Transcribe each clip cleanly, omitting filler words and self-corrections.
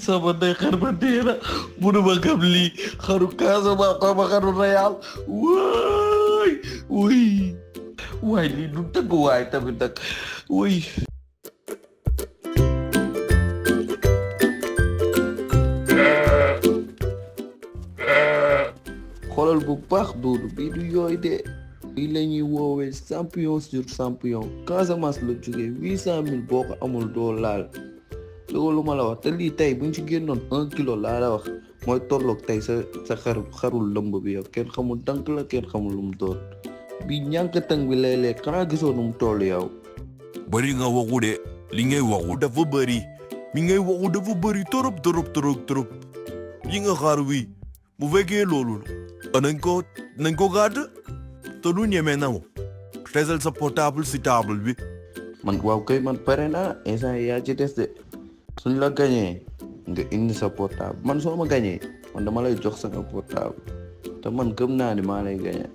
sama ndey xar ba dee na mënuma gëm lii xaru Casamance xaw ma xaru Royal wuy waay lii du dëgg waay tamit nag wuy xoolal bu baax Doudou bii du yooy de lii la ñuy woowee champion sur champion Casamance la jógee 800 000 boo ko amul doo laal loolu ma la wax te lii tey buñ ci génnoon 1 kilo laa la wax mooy tolloog tey sa xarul lëmb bi yow kenn xamul tànk la kenn xamul lu mu doon bi ñànk tëng bi lay lekk xanaa gisoo nu mu toll yow. bëri nga waxu de li ngay waxu dafa bëri mi ngay waxu dafa bëri trop yi nga xaar wi bu fekkee loolu nañ ko gàdd te du ñeme na mo tesal sa portable si table bi. man waaw kay man pare naa instant yaa ci des de suñ la gañee nga indi sa portable man soo ma gañee man dama lay jox sa portable te man gëm naa ni maa lay gañee.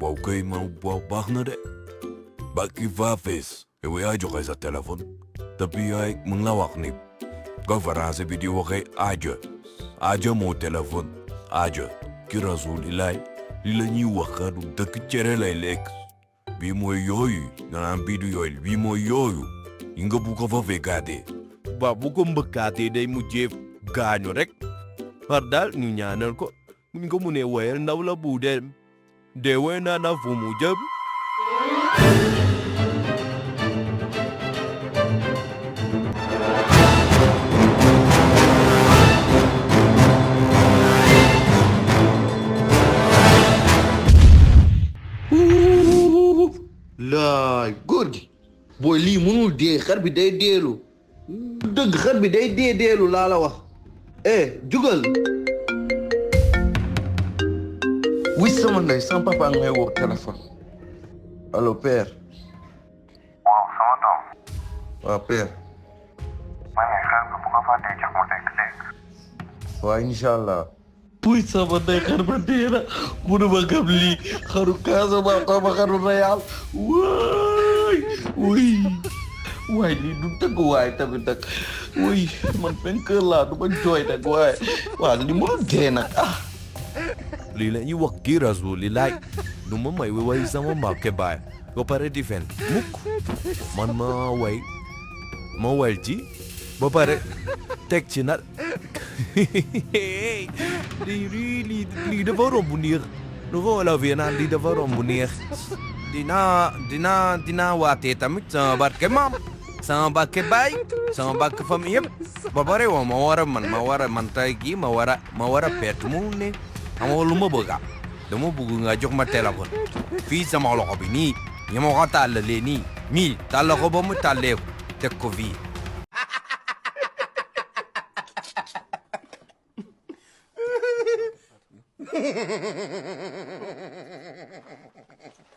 waaw kay man waaw baax na de baki va fees yow yaa joxe sa téléphone depuis yaay mu ngi la wax ni conférence bi di waxee aajo moo téléphone aajo ki rasulilaay li la ñuy waxaatu dëkk cere lay lekk bii mooy yooyu naan bii du yooyu bii mooy yooyu yi nga bu ko fa fekkaatee ba bu ko mbëkkaatee day mujjee gaañu rek par daal ñu ñaanal ko ñu ko mu ne wayal ndaw la bu dem de way naa na fu mu jëm. laay góor gi booy lii mënul dee xar bi day deelu dëgg xar bi day deelu laa la wax jugal wuy sama ndey sama papa ngay woo téléphone allo père. waaw sama doom. waaw père. maa ngi xaar nga bu ko fàttee jox ma lekk dégg. waaw incha allah. wuy sama ndey xar ba dee na mënuma gëm lii xaru Casamance xaw ma xaru Royal waay lii du dëgg waay tamit nag wuy man vainqueur laa du ma jooy nag waaye waaw li mënul dee nag lii la ñuy wax kii rasulilaay du ma may way sama mbàkke baay ba pare di fen mukk man ma way ci ba pare teg ci nag lii dafa romb neex nu ko wala fii naan lii dafa romb neex dinaa waatee tamit sama barke maam sama barke baay sama barke famille yëpp ba pare ma war a man tey kii ma war a perte mu ne amoo lu ma bëgg dama bëgg nga jox ma téléphone fii sama loxo bi nii ñi ma ko tàllalee nii tàlla ko ba mu tàllee ko teg ko fii.